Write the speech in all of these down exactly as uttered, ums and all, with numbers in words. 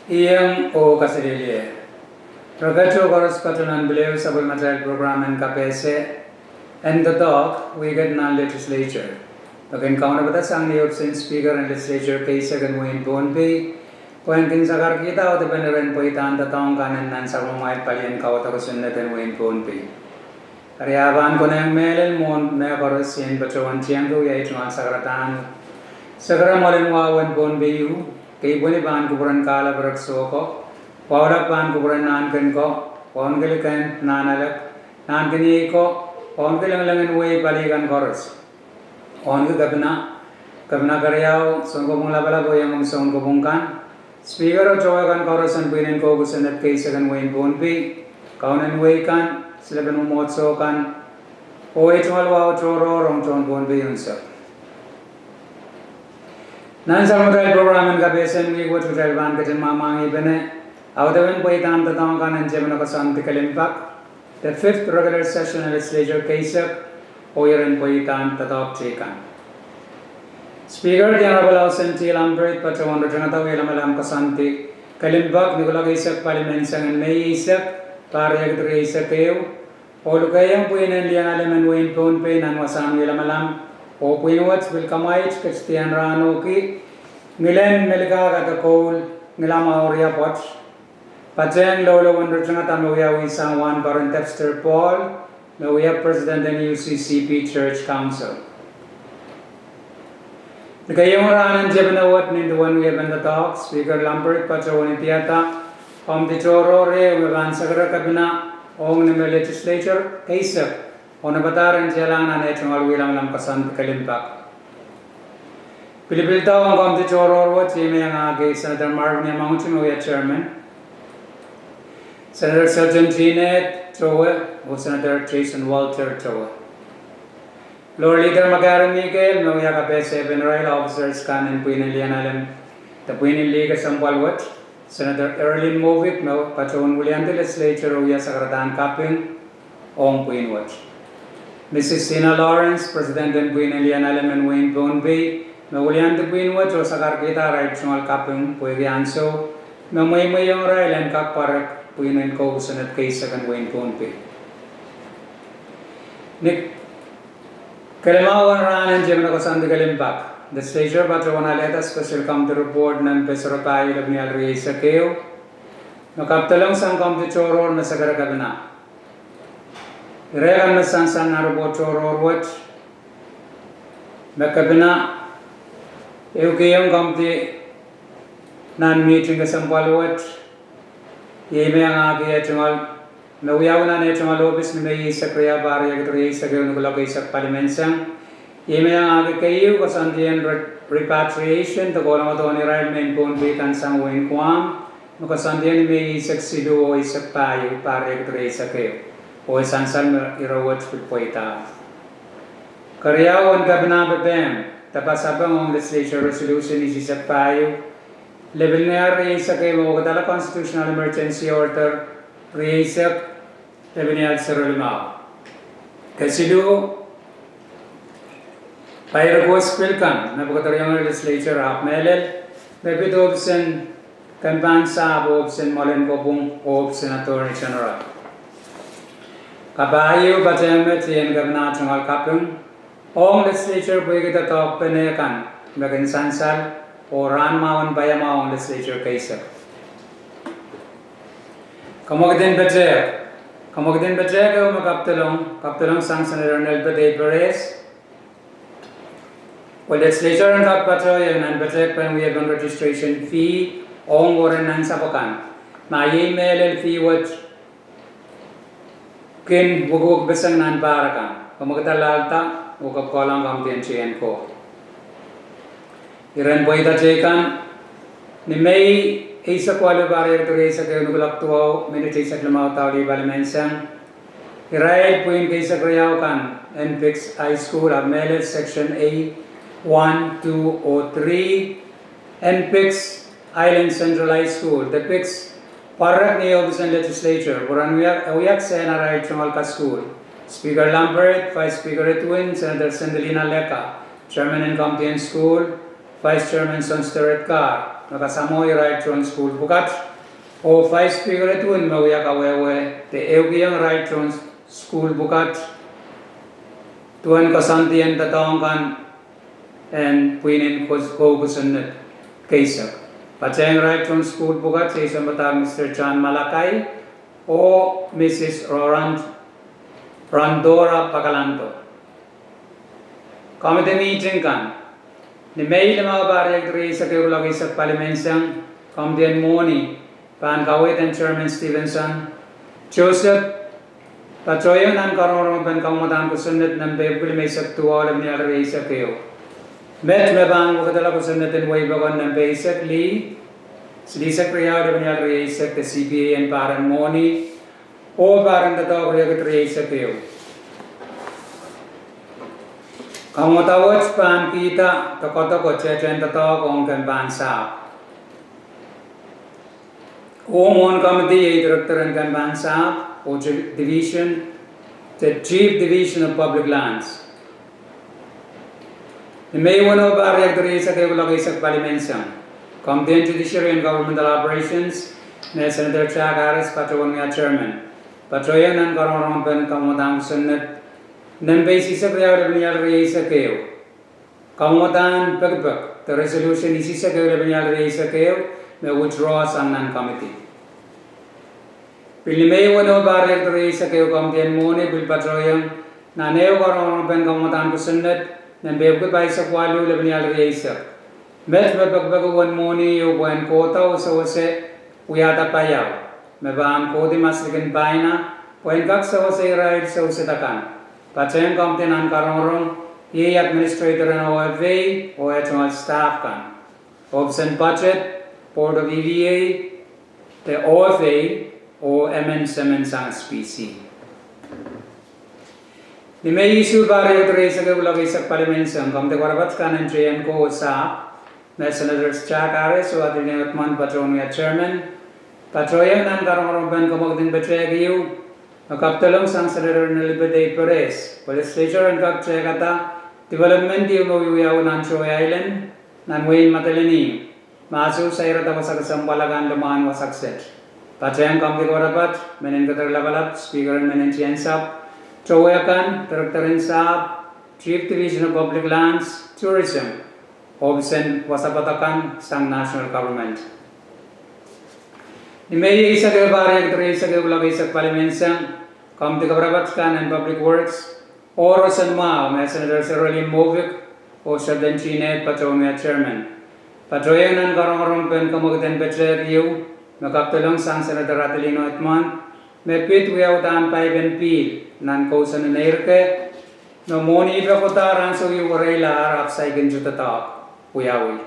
Iang oh kaselehlie. Reket oh koaros patohwan pil ehu sapwellimatail program en kapehse en doadoahk wihket nan legislature. Pwe kin kaunopada sang ni ohpis en Speaker en legislature keisek en wehin Pohnpei, pwehn kin sakarkihda audepen iren pweidahn doadoahk kan en nan sapwellimamwail palien kaudok kosonned en wehin Pohnpei. Eri ah pahn konehng mehlel mwohn mehkoaros en patohwan tiengki wiahiong tungoal sakaradahn. Sekere mwoalen wahu en Pohnpei, keipweni pahn kupwuren kahlap rek soh ko, wahu lap pahn kupwuren nahnken ko, wauneki liken nahnalek, nahnken iei ko, wauneki lengileng en wehi pali kan koaros. Wauneki kepina, kepina keriau, sounkopwung lapalap oh iangahki sounkopwung kan, Speaker oh towe kan koaros en pwihn en kou kosonned keisek en wehin Pohnpei, kaunen wehi kan, silepen mwomwohdiso kan, oh tungoal wahu tohrohr ong tohn Pohnpei unsek. Nan sapwellimatail program en kapehse en wihk wet kitail pahn ketin mwamwahngihpene audepen pweidahn doadoahk kan en tepin koasoandi kelimpak, the fifth regular session en legislature keisek, oh iren pweidahn doadoahk teikan. Speaker the Honorable Housen T. Lampreht patohwan ritingada wie lamalam koasoandi kelimpak ni kuloak eisek palimenseng en Mei eisek, pahr riekid rieisek ehu, oh lukehiong pwihn en Lien Alem en wehin Pohnpei nan wasahn wie lamalam, oh pwihn wet pil kamwaid ketidien rahn ohki, ngilen Melika kak koul, ngilamwahu riapwoat, patehng loulou en ritingada me wiawi sang Wahnpoaron Dexter Paul, me wia President en U C C B Church Council. Ni keieun rahn en tepin wet nin duwen wiepen doadoahk, Speaker Lampreht patohwan idihada komidi tohrohr ehu me pahn sekere kepina ong ni me legislature keisek, oh ni padahr en tialahng nan eh tungoal wie lamalam koasoandi kelimpak. Pilipilda ong komidi tohrohr wet iei me iangahki Senator Marvin Iamwunti me wia chairman, Senator Selton Tine towe, oh Senator Jason Walter towe. Floor Leader McGarry Miguel me wia kapehse pen irail officers kan en pwihn en Lien Alem de pwihn en lih kesempwal wet, Senator Erlyn Movick me patohwan wiliandi legislature oh wia sakaradahn kaping ong pwihn wet, Mrs Sina Lawrence, President en pwihn en Lien Alem en wehin Pohnpei, me wiliandi pwihn wet oh sakarkihda arail tungoal kaping pwehki ansou me mweimweiong irail en kak pwarek pwihn en kou kosonned keisek en wehin Pohnpei. Ni kelimau en rahn en tepin koasoandi kelimpak, legislature patohwan alehda special committee report nan pesero pahieu lepin ial rieisek ehu, me kapidolong sang komidi tohrohr me sekere kepina. Ire kan me sansal nan report tohrohr wet me kepina ehukihong komidi nan mihting kesempwal wet, iei me iangahki eh tungoal, me wiawi nan eh tungoal ohpis ni Mei eisek riau, pahr riekid rieisek ehu ni kuloak eisek palimenseng, iei me iangahki keieu koasoandien repatriation de kohlongodohn irail mehn Pohnpei kan sang wehin Guam, me koasoandien Mei eisek siluh oh eisek pahieu, pahr riekid rieisek ehu, oh e sansal me ire wet pil pweida. Keriau, en kepina pepehm de pasapeng ong legislature resolution isisek pahieu, lepin ial rieisek ehu me wekidala constitutional emergency order rieisek, lepin ial sero limau. Kesiluh, pai request bill kan me pwekederiongen legislature ahpw mehlel me pid ohpisen kempahn sahpw, ohpisen mwoalen kopwung, ohpisen Attorney General. Kapahieu patehng met en kepina tungoal kaping ong legislature pwehki doadoahk pene kan me kin sansal oh rahn mwahu en paiamwahu ong legislature keisek. Kamwekid en petehk, kamwekid en petehk ehu me kapidolong, kapidolong sang Senator Nelbert A. Perez, pwe legislature en kak patohieng nan petehkpen wiepen registration fee ong weren nansapw akan, ma iei mehlel fee wet kin wekpeseng nan pahr akan, kamwekid alahlda oh kapwukoalahng komidi en teikan ko. Iren pweida teikan, ni Mei eisek waluh, pahr riekid rieisek ehu ni kuloak duwau minit eisek limau daulih palimenseng, irail pwihn keisek riau kan, NPICS High School ahpw mehlel Section A one, two oh three, NPICS Island Central High School de PICS, pwarek ni ohpisen legislature pwe ren wia, wiahki sehn arail tungoal kasukuhl. Speaker Lampreht, Vice Speaker Edwin, Senator Sendelina Lecca, Chairman en komidi en sukuhl, Vice Chairman Sohnster Edgar, me kasamwo irail tohn sukuhl pwukat, oh Vice Speaker duwen me wia kawehwe de ehukihong irail tohn sukuhl pwukat duwen koasoandien doadoahk kan en pwihn en kos-, kou kosonned keisek. Patehng irail tohn sukuhl pwukat, Jason Patak, Mister John Malakai, oh Missus Rorand-, Randora Pakalando. Komidi mihting kan. Ni Mei limau, pahr riekid rieisek ehu, kuloak eisek, palimenseng, komidi en mwohni pahn kaweid en Chairman Stevenson Joseph, patohiong nan karongorong pen kamwadahn kosonned nempe epwiki limeisek duwau, lepin rial rieisek ehu. Met me pahn wekidala kosonned en wehi pokon nempe eisek lih, silihsek riau, lepin rial rieisek, de C P A en pahr en mwohni, oh pahr en doadoahk riekid rieisek ehu. Kamwadahn wet pahn kihda doadoahk, tehtehn doadoahk ong kempahn sahpw. Oh mwohn komidi iei director en kempahn sahpw, oh chief division, the Chief Division of Public Lands. Ni Mei weneu, pahr riekid rieisek ehu, kuloak eisek, palimenseng, komidi en Judiciary and Governmental Operations, me Senator Jack Harris patohwan wia chairman, patohiong nan karongorong pen kamwadahn kosonned nempe isihsek riau, lepin rial rieisek ehu. Kamwadahn pekipek de resolution isihsek ehu, lepin rial rieisek ehu, me withdraw sang nan komidi. Pil ni Mei weneu, pahr riekid rieisek ehu, komidi en mwohni pil patohiong nan ehu karongorong pen kamwadahn kosonned nempe epwiki pahisek waluh, lepin rial rieisek. Met me pekipeki uwen mwohni ehu pwehn kohda oh sewese wiahda paiau me pahn kohdi maslikin paina pwehn kak sewese irail sewesed akan. Patehng komidi nan karongorong iei administrator en O F A oh eh tungoal staff kan, ohpis en budget, Board of E V A, de O F A, oh emen semen sang S P C. Ni Mei isuh, pahr riekid rieisek ehu, kuloak eisek, palimenseng, komidi kapwarapat kan en J N ko oh sahpw, me Senators Jack Harris oh Adelino Edmond patohwan wia chairman, patohiong nan karongorong pen kamwekid en petehk ieu, me kapidolong sang Senator Nelipete Perez, pwe legislature en kak tehkada development ieu me wiewiawi nan Troy Island, nan wehin Madolenihmw, me sohte sairada wasa kesempwal akan limwahn wasa kiset. Patehng komidi kapwarapat, Mehn en Keder Lapalap, Speaker en Mehn en Tiahk en Sahpw, towe kan, director en sahpw, Chief Division of Public Lands, Tourism, ohpis en wasa poadokan sang national government. Ni Mei eisek ehu, pahr riekid rieisek ehu, kuloak eisek, palimenseng, komidi kapwarapat kan en Public Works oh roson mwahu, me Senators Arlene Mopic oh Sheldon Jeanette patohwan wia chairman, patohiong nan karongorong pen kamwekid en petehk ieu, me kapidolong sang Senator Adelino Edmond, me pid wiawihda paip en pihl nan kousoan en eirke, me mwohni pil kohda ansou ieu wereilahr ahpw saikinte doadoahk wiawi.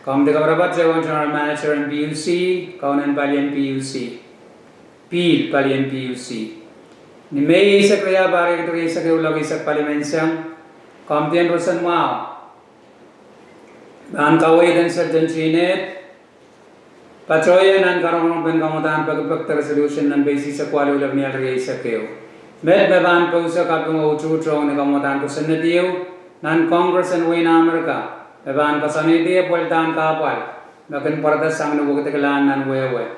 Komidi kapwarapat dewan general manager en P U C, kaunen palien P U C, pihl palien P U C. Ni Mei eisek riau, pahr riekid rieisek ehu, kuloak eisek, palimenseng, komidi en roson mwahu, pahn kaweid en Sheldon Jeanette, patohiong nan karongorong pen kamwadahn pekipek de resolution nempe isihsek waluh, lepin rial rieisek ehu. Met me pahn pousehla kaping oh utuht ong ni kamwadahn kosonned ieu nan Congress en wehin Amerika, me pahn koasoanehdi pweldahn kahpwal me kin pwarada sang ni wekidekilahn nan wehwe,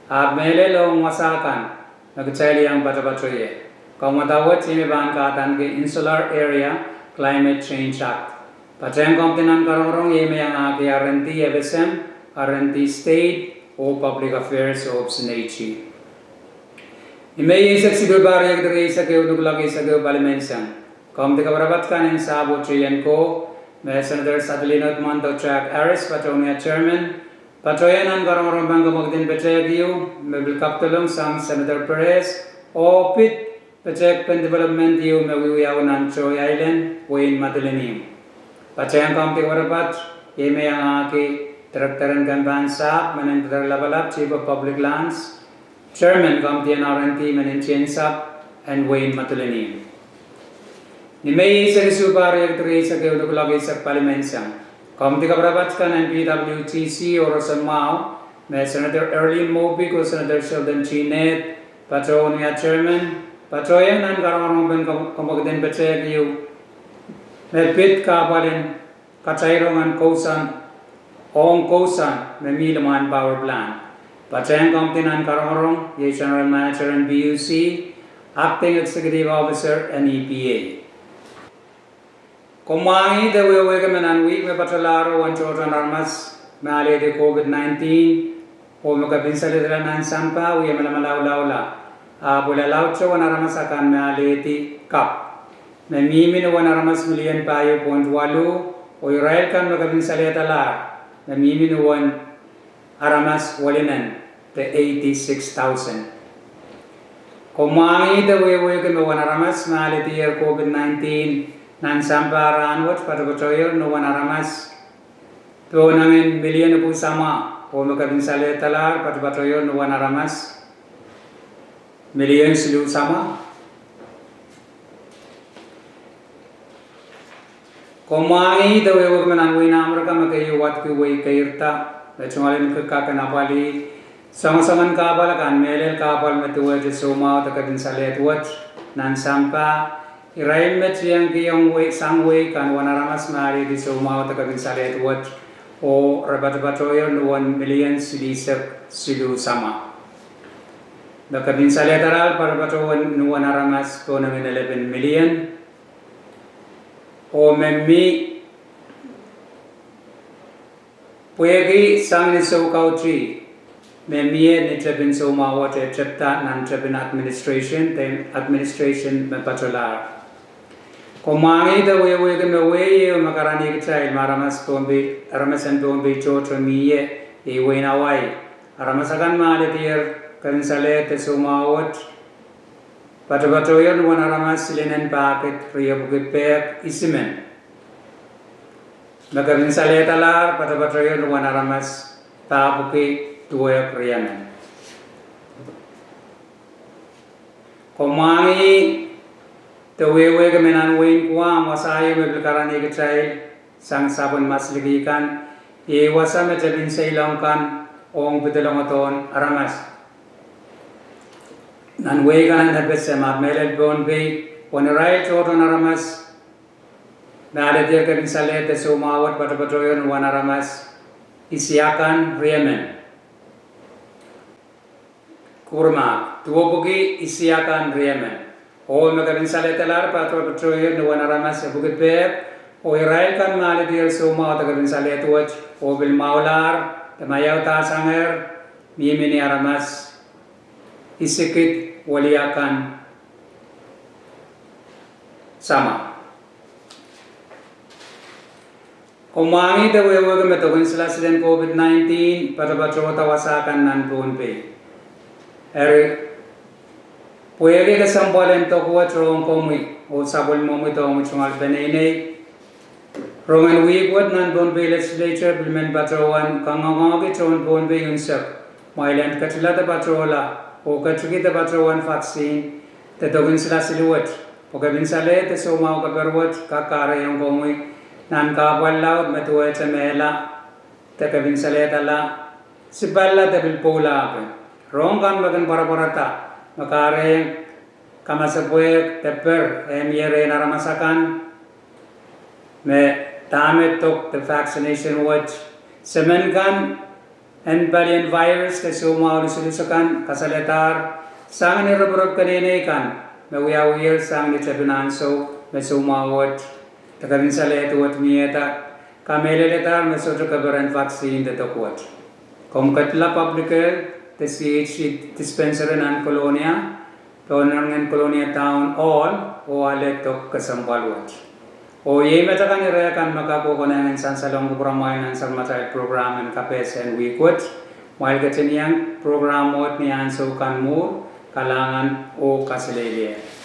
ahpw mehlel ong wasa kan me kitail iang patopatohie. Kamwadahn wet iei me pahn kahdaneki Insular Area Climate Change Act. Patehng komidi nan karongorong iei me iangahki R and D F S M, R and D State, oh Public Affairs, ohpis en AG. Ni Mei eisek siluh, pahr riekid rieisek ehu, kuloak eisek ehu, palimenseng, komidi kapwarapat kan en sahpw oh J N ko, me Senators Adelino Edmond oh Jack Harris patohwan wia chairman, patohiong nan karongorong pen kamwekid en petehk ieu, me pil kapidolong sang Senator Perez, oh pid petehk pen development ieu me wiewiawi nan Troy Island, wehin Madolenihmw. Patehng komidi kapwarapat iei me iangahki director en kempahn sahpw, Mehn en Keder Lapalap, Chief of Public Lands, chairman komidi en R and D, Mehn en Tiahk en Sahpw en wehin Madolenihmw. Ni Mei eisek isuh, pahr riekid rieisek ehu, kuloak eisek, palimenseng, komidi kapwarapat kan en P W T C oh roson mwahu, me Senator Arlene Mopic oh Senator Sheldon Jeanette patohwan wia chairman, patohiong nan karongorong pen kam-, kamwekid en petehk ieu, me pid kahpwal en katairong en kousoan ong kousoan me mi limwahn power plant. Patehng komwdi nan karongorong, iei General Manager en P U C, Acting Executive Officer en E P A. Komw mwahngih de wehwehki me nan wihk me patohlahro uwen tohtohn aramas me alehdi COVID nineteen oh me kepinsaledla nan sampah wie melamalaudaula, ahpw laud uwen aramas akan me alehdi kapw me mihmi ni uwen aramas milion pahieu point waluh, oh irail kan me kepinsaledlahr me mihmi ni uwen aramas welinen de eighty-six thousand. Komw mwahngih de wehwehki me uwen aramas me alehdier COVID nineteen nan sampah rahnwet patopatohier ni uwen aramas pohnangin milion epwusamwa, oh me kepinsaledlahr patopatohier ni uwen aramas milion siluh samwa. Komw mwahngih de wehwehki me nan wehin Amerika me keieu wadki wehi keirda me tungoal en kak en apwalih songosongen kahpwal akan, mehlel kahpwal me duwehte soumwahu de kepinsalehd wet nan sampah, irail me tiengkihong wehi, sang wehi kan uwen aramas me alehdi soumwahu de kepinsalehd wet, oh re patopatohier ni uwen milion silihsek siluh samwa. Me kepinsaledlahr patopatohier ni uwen aramas pohnangin eleven million, oh me mi pwehki sang ni soukautih me mie ni tepin soumwahu wet e tepda nan tepin administration de administration me patohlahr. Komw mwahngih de wehwehki me wehi ehu me karanih kitail me aramas en Pohnpei tohto mie, iei wehin Hawaii. Aramas akan me alehdier kepinsalehd de soumwahu wet patopatohier ni uwen aramas silinen pahkid riepwiki pehk isimen. Me kepinsaledlahr patopatohier ni uwen aramas pahpwiki duwehk riemen. Komw mwahngih de wehwehki me nan wehin Guam wasa ehu me pil karanih kitail sang sapwen masliki kan, iei wasa me tepin seilong kan ong pidelongodohn aramas. Nan wehi kan en FSM ahpw mehlel Pohnpei, uwen irail tohtohn aramas me alehdier kepinsalehd de soumwahu wet patopatohier ni uwen aramas isiakan riemen. Kurumak, duwepwiki isiakan riemen. Oh me kepinsaledlahr patopatohier ni uwen aramas epwiki pehk, oh irail kan me alehdier soumwahu de kepinsalehd wet oh pil mwahulahr de maiaudasangehr mihmi ni aramas isikid weliakan samwa. Komw mwahngih de wehwehki me doken silasil en COVID nineteen patopatohda wasa kan nan Pohnpei. Eri, pwehki kesempwal en dok wet ong komwi oh sapwellimomwi dohmwi tungoal peneinei, rongen wihk wet nan Pohnpei Legislature pil men patohwan kangoange tohn Pohnpei unsek mwail en ketila de patohla oh ketiki de patohwan vaccine de doken silasil wet, pwe kepinsalehd de soumwahu keper wet kak kahrehiong komwi nan kahpwal laud me duwehte mehla de kepinsaledla sipalla de pil pwoulahpe. Rohng kan me kin pwarapwarada me kahrehiong kamasepwehk de per eh mie rehn aramas akan me dahme dok de vaccination wet, semen kan en palien virus de soumwahu lusulus akan kasalehdahr sang ni ropirop keneinei kan me wiawiher sang ni tepin ansou me soumwahu wet de kepinsalehd wet miehda, kamehlelehdahr me sohte keper en vaccine de dok wet. Komw ketila public health de CHC dispensary nan Kolonia, pohn rongen Kolonia Town Hall, oh ale dok kesempwal wet. Oh iei met akan ire kan me kak konehng en sansalong kupwuramwail nan samatail program en kapehse en wihk wet. Mwail ketin iang program wet ni ansou kan mwuhr, kalahngan oh kaselehlie.